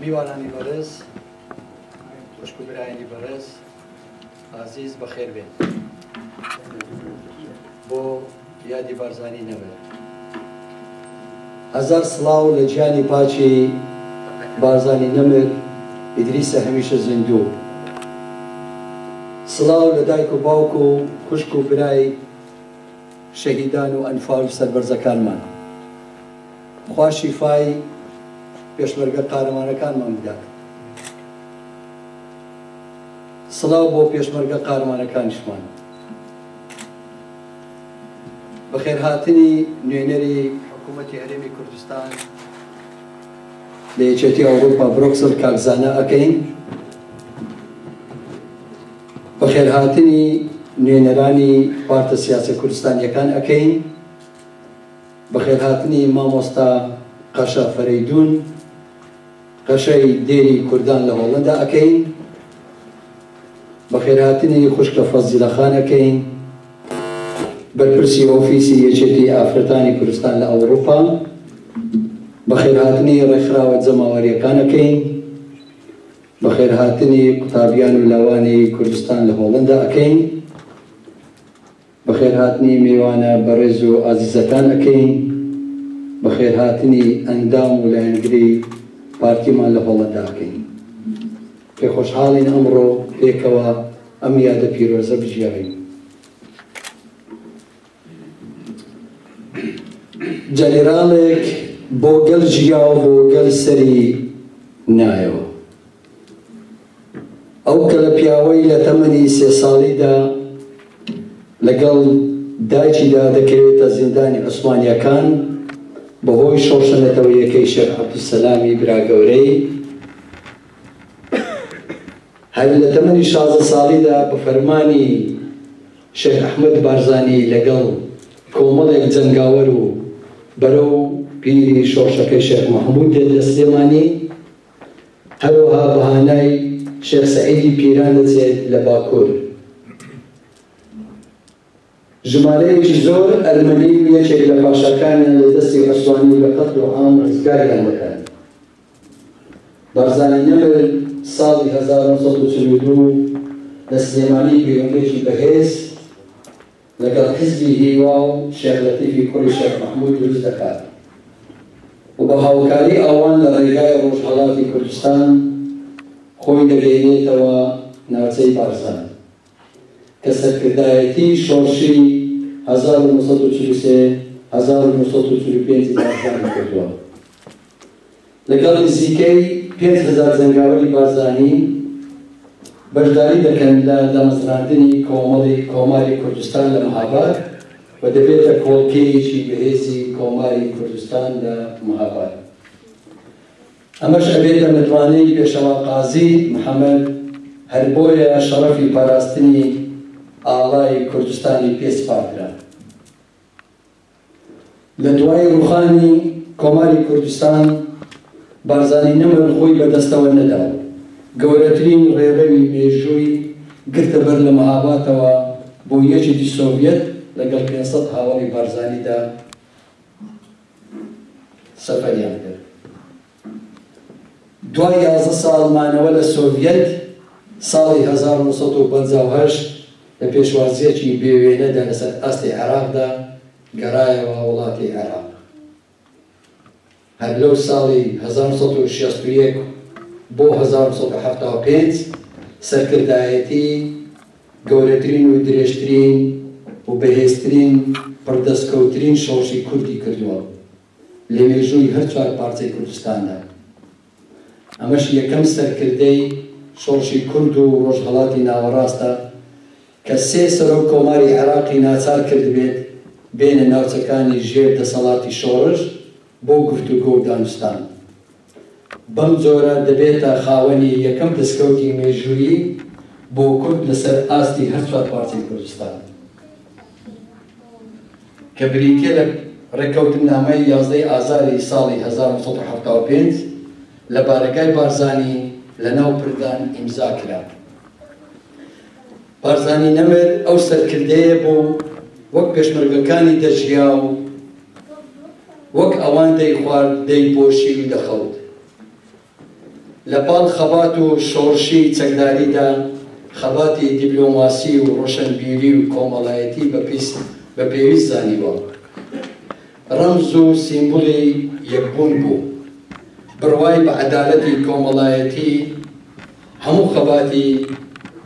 میوانانی بەڕێز، خوشک و برایانی بەڕێز، ئازیز بەخێر بێن بۆ یادی بارزانی نەمر. هەزار سڵاو لە گیانی پاکی بارزانی نەمر ئیدریسە هەمیشە زیندوو. سڵاو لە دایک و باوک و خوشک و برای شەهیدان و ئەنفال و سەربەرزەکانمان. خوا شیفای پێشمەرگە قارەمانەکانمان بدات. سڵاو بۆ پێشمەرگە قارەمانەکانیشمان. بەخێرهاتنی نوێنەری حکوومەتی هەرێمی کوردستان لە یەکێتی ئەوروپا برۆکسل کاک زانا ئەکەین. بەخێرهاتنی نوێنەرانی پارتە سیاسە کوردستانیەکان ئەکەین. بەخێرهاتنی مامۆستا قەشە فەرەیدوون قەشەی دێری کوردان لە هۆڵەندا ئەکەین. بەخێرهاتنی خوشکە فەزیلە خان ئەکەین، بەرپرسی ئۆفیسی یەکێتی ئافرەتانی کوردستان لە ئەوڕوپا. بەخێرهاتنی ڕێکخراوە جەماوەریەکان ئەکەین. بەخێرهاتنی قوتابیان و لاوانی کوردستان لە هۆڵەندا ئەکەین. بەخێرهاتنی میوانە بەڕێز و ئازیزەکان ئەکەین. بەخێرهاتنی ئەندام و لایەنگری پارتیمان لە هۆڵەندا ئەکەین. پێخۆشحاڵین ئەمڕۆ پێکەوە ئەم یادە پیرۆزە بگێڕین. جەنێراڵێک بۆ گەل ژیا و بۆ گەل سەری نایەوە. ئەو کەلەپیاوەی لە تەمەنی سێ ساڵیدا لەگەڵ دایکیدا دەکەوێتە زیندانی عوسمانییەکان بەهۆی شۆڕشە نەتەوەییەکەی شێخ عەبدولسەلامی برا گەورەی، هەر لە تەمەنی 16 ساڵیدا بە فەرمانی شێخ ئەحمەد بارزانی لەگەڵ کۆمەڵێک جەنگاوەر و بەرەو پیری شۆڕشەکەی شێخ مەحمود دێت لە سلێمانی، هەروەها بە هانای شێخ سەعیدی پیران دەچێت لە باکوور. ژمارەیەکی زۆر ئەرمەنی و یەکێک لە پاشاکانیان لە دەستی عوسمانی بە قەتل و عام ڕزگاریان دەکەن. بارزانی نەمر ساڵی 1942 لە سلێمانی پەیوەندییەکی بەهێز لەگەڵ حیزبی هیوا و شێخ لەتیفی کوڕی شێخ مەحموود دروست دەکات و بە هاوکاری ئەوان لە ڕێگای ڕۆژهەڵاتی کوردستان خۆی دەگەینێتەوە ناوچەی بارزان کە سەرکردایەتی شۆڕشی 1943 1945 بارزانی کردووە. لەگەڵ نزیکەی 5000 جەنگاوەری بارزانی بەشداری دەکەن لە دامەزراندنی کۆمەڵی کۆماری کوردستان لە مهاباد و دەبێتە کۆڵکەیەکی بەهێزی کۆماری کوردستان لە مهاباد. ئەمەش ئەبێتە متمانەی پێشەوا قازی محەمەد، هەر بۆیە شەڕەفی پاراستنی ئاڵای کوردستانی پێ سپاردرا. لە دوای ڕووخانی کۆماری کوردستان، بارزانی نەمر خۆی بە دەستەوە نەدا و گەورەترین ڕێڕەوی مێژووی گرتە بەر لە مهاباتەوە بۆ یەکێتی سۆڤیەت لەگەڵ 500 هاوەڵی بارزانیدا سەفەریان کرد. دوای 11 ساڵ مانەوە لە سۆڤیەت، ساڵی 1958 لە پێشوازییەکی بێ وێنەدا لەسەر ئاستی عێراقدا گەڕایەوە وڵاتی عێراق. هەر لەو ساڵی 1961 بۆ 1975 سەرکردایەتی گەورەترین و درێژترین و بەهێزترین پڕدەستکەوترین شۆڕشی کوردی کردووە لە مێژووی هەر چوار پارچەی کوردستاندا. ئەمەش یەکەم سەرکردەی شۆڕشی کورد و ڕۆژهەڵاتی ناوەڕاستە کە سێ سەرۆک کۆماری عێراقی ناچار کردبێت بێنە ناوچەکانی ژێر دەسەڵاتی شۆڕش بۆ گفتوگۆ و دانوستان. بەم جۆرە دەبێتە خاوەنی یەکەم دەستکەوتی مێژوویی بۆ کورد لەسەر ئاستی هەر چوار پارچەی کوردستان، کە بریتییە لە ڕێککەوتننامەی 11 ئازاری ساڵی 1975 لە بارەگای بارزانی لە ناو پردان ئیمزا کرا. بارزانی نەمر ئەو سەرکردەیە بوو وەک پێشمەرگەکانی دەژیا و وەک ئەوان دەیخوارد، دەیپۆشی و دەخەوت. لە پاڵ خەبات و شۆڕشی چەکداریدا خەباتی دیپلۆماسی و ڕۆشنبیری و کۆمەڵایەتی بە پێویست زانیوە. ڕەمز و سیمبولی یەکبوون بوو. بڕوای بە عەدالەتی کۆمەڵایەتی هەموو خەباتی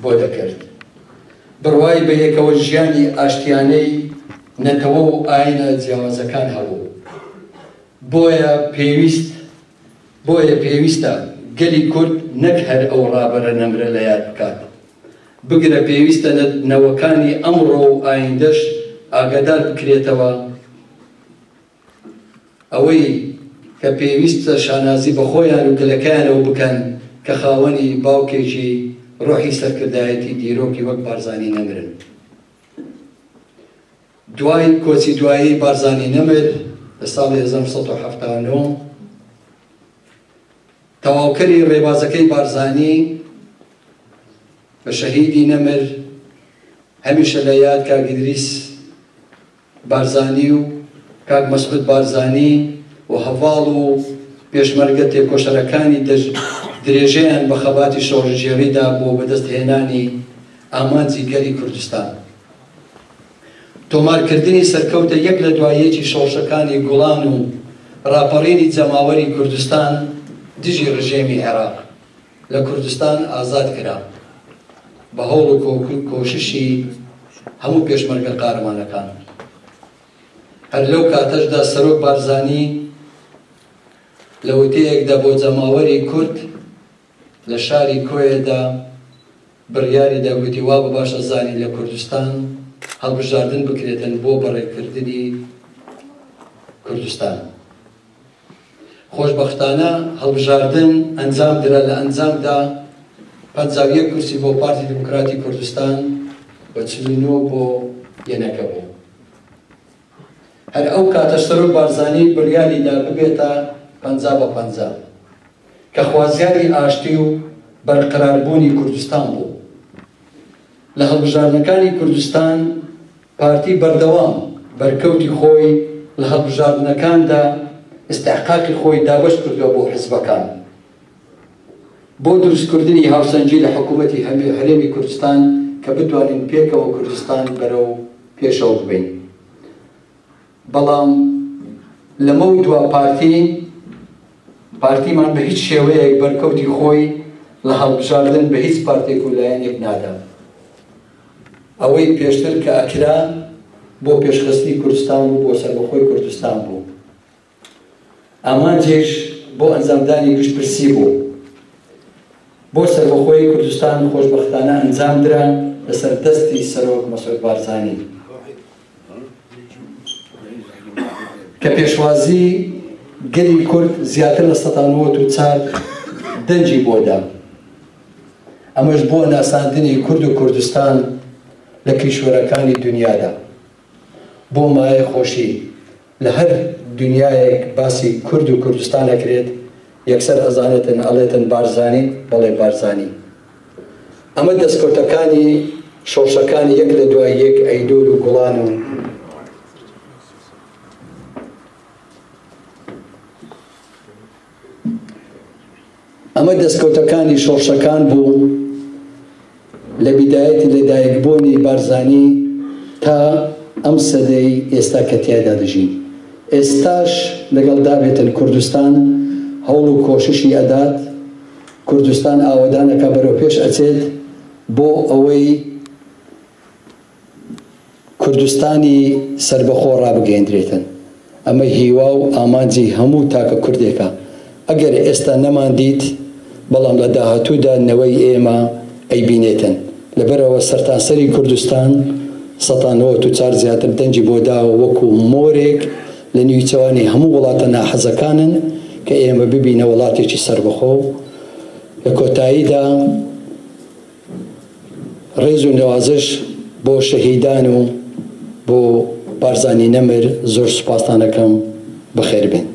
بۆ دەکرد. بڕوای بە یەکەوە ژیانی ئاشتیانەی نەتەوە و ئاینە جیاوازەکان هەبوو. بۆیە پێویست بۆیە پێویستە گەلی کورد نەک هەر ئەو ڕابەرە نەمرە لە یاد بکات، بگرە پێویستە نەوەکانی ئەمڕۆ و ئایندەش ئاگادار بکرێتەوە ئەوەی کە پێویستە شانازی بە خۆیان و گەلەکەیانەوە بکەن کە خاوەنی باوکێکی ڕۆحی سەرکردایەتی دیرۆکی وەک بارزانی نەمرن. دوای کۆچی دوایی بارزانی نەمر لە ساڵی 1979، تەواوکەری ڕێبازەکەی بارزانی بە شەهیدی نەمر هەمیشە لە یاد کاک ئیدریس بارزانی و کاک مەسعود بارزانی و هەڤاڵ و پێشمەرگە تێکۆشەرەکانی درێژەیان بە خەباتی شۆڕشگێڕیدا بۆ بەدەستهێنانی ئامانجی گەلی کوردستان. تۆمارکردنی سەرکەوتە یەک لە دوای یەکی شۆڕشەکانی گوڵان و ڕاپەڕینی جەماوەری کوردستان دژی ڕژێمی عێراق لە کوردستان ئازاد کرا بە هەوڵ و کۆششی هەموو پێشمەرگە قارەمانەکان. هەر لەو کاتەشدا سەرۆک بارزانی لە وتەیەکدا بۆ جەماوەری کورد لە شاری کۆیەدا بڕیاریدا گوتی وا بە باش ئەزانین لە کوردستان هەڵبژاردن بکرێتن بۆ بەڕێکردنی کوردستان. خۆشبەختانە هەڵبژاردن ئەنجام درا، لە ئەنجامدا 51 کورسی بۆ پارتی دیموکراتی کوردستان و 49 بۆ یەنەکە بوو. هەر ئەو کاتەش سەرۆک بارزانی بڕیاریدا ببێتە 50 بە 50 کە خوازیاری ئاشتی و بەرقەراربوونی کوردستان بوو. لە هەڵبژاردنەکانی کوردستان پارتی بەردەوام بەرکەوتی خۆی لە هەڵبژاردنەکاندا ئیستحقاقی خۆی دابەش کردووە بۆ حزبەکان بۆ دروستکردنی هاوسەنگی لە حکوومەتی هەرێمی کوردستان کە بتوانین پێکەوە کوردستان بەرەو پێشەوە ببەین. بەڵام لەمەو دوا پارتیمان بە هیچ شێوەیەک بەرکەوتی خۆی لە هەڵبژاردن بە هیچ پارتێک و لایەنێک نادا. ئەوەی پێشتر کە ئەکرا بۆ پێشخستنی کوردستان بوو، بۆ سەربەخۆی کوردستان بوو. ئامانجیش بۆ ئەنجامدانی گشتپرسی بوو بۆ سەربەخۆی کوردستان. خۆشبەختانە ئەنجام درا لەسەر دەستی سەرۆک مەسعود بارزانی کە پێشوازی گەلی کورد زیاتر لە 194 دەنگی بۆ دا. ئەمەش بۆ ناساندنی کورد و کوردستان لە کیشوەرەکانی دنیادا بۆ مایە خۆشی. لە هەر دنیایەک باسی کورد و کوردستان ئەکرێت یەکسەر ئەزانێتن ئەڵێتن بارزانی، بەڵێ بارزانی. ئەمە دەستکەوتەکانی شۆڕشەکانی یەک لە دوای یەک ئەیلول و گوڵان و ئەمە دەستکەوتەکانی شۆڕشەکان بوو لە بیدایەتی لەدایکبوونی بارزانی تا ئەم سەدەی ئێستا کە تیایدا دەژین. ئێستاش لەگەڵ دابێتن کوردستان هەوڵ و کۆششی ئەدات، کوردستان ئاوەدانەکە بەرەو پێش ئەچێت بۆ ئەوەی کوردستانی سەربەخۆ ڕابگەیەندرێتن. ئەمە هیوا و ئامانجی هەموو تاکە کوردێکە. ئەگەر ئێستا نەماندیت بەڵام لە داهاتوودا نەوەی ئێمە ئەیبینێتن. لەبەرئەوە سەرتاسەری کوردستان 194 زیاتر دەنگی بۆ داوە وەکو مۆرێک لە نیوچەوانی هەموو وڵاتە ناحەزەکانن کە ئێمە ببینە وڵاتێکی سەربەخۆ. لە کۆتاییدا ڕێز و نەوازش بۆ شەهیدان و بۆ بارزانی نەمر زۆر سوپاستان ئەکەم. بەخێربێن.